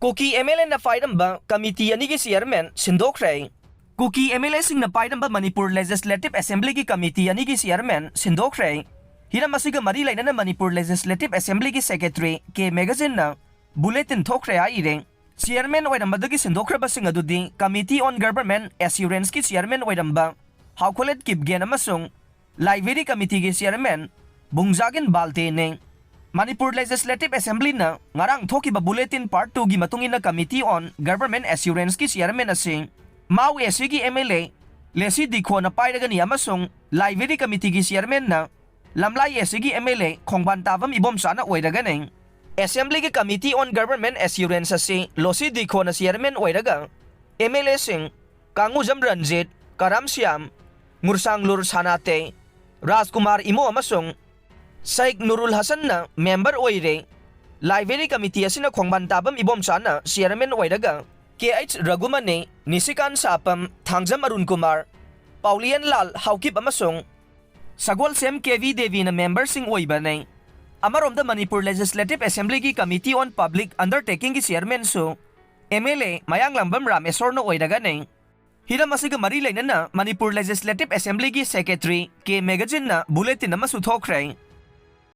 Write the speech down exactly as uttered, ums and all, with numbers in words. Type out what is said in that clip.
ꯀꯨꯀꯤ M L ꯑꯦꯅ ꯄꯥꯏꯔꯝꯕ committee ꯑꯅꯤꯒꯤ ꯆꯤꯌꯔꯃꯦꯟ ꯁꯤꯟꯗꯣꯛꯈ꯭ꯔꯦ꯫ ꯀꯨꯀꯤ ꯑꯦꯝ ꯑꯦꯜ ꯑꯦꯁꯤꯡꯅ ꯄꯥꯏꯔꯝꯕ ꯃꯅꯤꯄꯨꯔ ꯂꯦꯖꯤꯁꯂꯦꯇꯤꯚ ꯑꯦꯁꯦꯝꯕ꯭ꯂꯤꯒꯤ ꯀꯃꯤꯇꯤ ꯑꯅꯤꯒꯤ ꯆꯤꯌꯔꯃꯦꯟ ꯁꯤꯟꯗꯣꯛꯈ꯭ꯔꯦ꯫ ꯍꯤꯔꯝ ꯑꯁꯤꯒ ꯃꯔꯤ ꯂꯩꯅꯅ ꯃꯅꯤꯄꯨꯔ ꯂꯦꯖꯤꯁꯂꯦꯇꯤꯚ ꯑꯦꯁꯦꯝꯕ꯭ꯂꯤꯒꯤ ꯁꯦꯀ꯭ꯔꯦꯇꯔꯤ ꯀꯦ ꯃꯦꯒꯥꯖꯤꯟꯅ ꯕꯨꯂꯦꯇꯤꯟ ꯊꯣꯛꯈ꯭ꯔꯦ ꯍꯥꯏꯔꯦ꯫ ꯆꯤꯌꯔꯃꯦꯟ ꯑꯣꯏꯔꯝꯕꯗꯒꯤ ꯁꯤꯟꯗꯣꯛꯈ꯭ꯔꯕꯁꯤꯡ ꯑꯗꯨꯗꯤ ꯀꯃꯤꯇꯤ ꯑꯣꯟ ꯒꯚꯔꯟꯃꯦꯟꯠ ꯑꯦꯁ꯭ꯌꯨꯔꯦꯟꯁꯀꯤ ꯆꯤꯌꯔꯃꯦꯟ ꯑꯣꯏꯔꯝꯕ ꯍꯥꯎꯈꯣꯂꯦꯠ ꯀꯤꯞꯒꯦꯟ ꯑꯃꯁꯨꯡ ꯂꯥꯏꯕ꯭ꯔꯦꯔꯤ ꯀꯃꯤꯇꯤꯒꯤ ꯆꯤꯌꯔꯃꯦꯟ ꯕꯨꯡꯖꯥꯒꯤꯟ ꯕꯥꯜꯇꯦꯅꯤ꯫ ꯃꯅꯤꯄꯨꯔ ꯂꯦꯖꯤꯁꯂꯦꯇꯤꯚ ꯑꯦꯁꯦꯝꯕ꯭ꯂꯤꯅ ꯉꯔꯥꯡ ꯊꯣꯛꯈꯤꯕ ꯕꯨꯂꯦꯇꯤꯟ ꯄꯥꯔꯠ ꯇꯨꯒꯤ ꯃꯇꯨꯡ ꯏꯟꯅ ꯀꯃꯤꯇꯤ ꯑꯣꯟ ꯒꯚꯔꯟꯃꯦꯟꯠ ꯑꯦꯁ꯭ꯌꯨꯔꯦꯟꯁꯀꯤ ꯆꯤꯌꯔꯃꯦꯟ ꯑꯁꯤ ꯃꯥꯎ ꯑꯦꯁꯤꯒꯤ ꯑꯦꯝ ꯑꯦꯜ ꯑꯦ ꯂꯦꯁꯤ ꯗꯤꯈꯣꯅ ꯄꯥꯏꯔꯒꯅꯤ ꯑꯃꯁꯨꯡ ꯂꯥꯏꯕ꯭ꯔꯦꯔꯤ ꯀꯃꯤꯇꯤꯒꯤ ꯆꯤꯌꯔꯃꯦꯟꯅ ꯂꯝꯂꯥꯏ ꯑꯦꯁꯤꯒꯤ ꯑꯦꯝ ꯑꯦꯜ ꯑꯦ ꯈꯣꯡꯕꯥꯟ ꯇꯥꯕꯝ ꯏꯕꯣꯝꯆꯥꯅ ꯑꯣꯏꯔꯒꯅꯤ꯫ ꯑꯦꯁꯦꯝꯕ꯭ꯂꯤꯒꯤ ꯀꯃꯤꯇꯤ ꯑꯣꯟ ꯒꯚꯔꯟꯃꯦꯟꯠ ꯑꯦꯁ꯭ꯌꯨꯔꯦꯟꯁ ꯑꯁꯤ ꯂꯣꯁꯤ ꯗꯤꯈꯣꯅ ꯆꯤꯌꯔꯃꯦꯟ ꯑꯣꯏꯔꯒ ꯑꯦꯝ ꯑꯦꯜ ꯑꯦꯁꯤꯡ ꯀꯥꯡꯉꯨꯖꯝ ꯔꯟꯖꯤꯠ, ꯀꯔꯥꯝ ꯁ꯭ꯌꯥꯝ, ꯉꯨꯔꯁꯥꯡꯂꯨꯔ ꯁꯥꯅꯥꯇꯦ, ꯔꯥꯖꯀꯨꯃꯥꯔ ꯏꯃꯣ ꯑꯃꯁꯨꯡ ꯁꯩꯈ ꯅꯨꯔꯨꯜ ꯍꯁꯟꯅ ꯃꯦꯝꯕꯔ ꯑꯣꯏꯔꯦ꯫ ꯂꯥꯏꯕ꯭ꯔꯦꯔꯤ ꯀꯃꯤꯇꯤ ꯑꯁꯤꯅ ꯈꯣꯡꯕꯥꯟ ꯇꯥꯕꯝ ꯏꯕꯣꯝꯆꯥꯅ ꯆꯤꯌꯔꯃꯦꯟ ꯑꯣꯏꯔꯒ ꯀꯦ ꯑꯩꯆ ꯔꯘꯨꯃꯅꯤ, ꯅꯤꯁꯤꯀꯥꯟ ꯁꯥꯄꯝ, ꯊꯥꯡꯖꯝ ꯑꯔꯨꯟ ꯀꯨꯃꯥꯔ, ꯄꯥꯎꯂꯤꯌꯟ ꯂꯥꯜ ꯍꯥꯎꯀꯤꯞ ꯑꯃꯁꯨꯡ ꯁꯒꯣꯜꯁꯦꯝ ꯀꯦ ꯚꯤ ꯗꯦꯕꯤꯅ ꯃꯦꯝꯕꯔꯁꯤꯡ ꯑꯣꯏꯕꯅꯤ꯫ ꯑꯃꯔꯣꯝꯗ ꯃꯅꯤꯄꯨꯔ ꯂꯦꯖꯤꯁꯂꯦꯇꯤꯚ ꯑꯦꯁꯦꯝꯕ꯭ꯂꯤꯒꯤ ꯀꯃꯤꯇꯤ ꯑꯣꯟ ꯄꯕ꯭ꯂꯤꯛ ꯑꯟꯗꯔꯇꯦꯀꯤꯡꯒꯤ ꯆꯤꯌꯔꯃꯦꯟꯁꯨ ꯑꯦꯝ ꯑꯦꯜ ꯑꯦ ꯃꯌꯥꯡꯂꯥꯡꯕꯝ ꯔꯥꯃꯦꯁꯣꯔꯅ ꯑꯣꯏꯔꯒꯅꯤ꯫ ꯍꯤꯔꯝ ꯑꯁꯤꯒ ꯃꯔꯤ ꯂꯩꯅꯅ ꯃꯅꯤꯄꯨꯔ ꯂꯦꯖꯤꯁꯂꯦꯇꯤꯚ ꯑꯦꯁꯦꯝꯕ꯭ꯂꯤꯒꯤ ꯁꯦꯀ꯭ꯔꯦꯇꯔꯤ ꯀꯦ ꯃꯦꯒꯥꯖꯤꯟꯅ ꯕꯨꯂꯦꯇꯤꯟ ꯑꯃꯁꯨ ꯊꯣꯛꯈ꯭ꯔꯦ꯫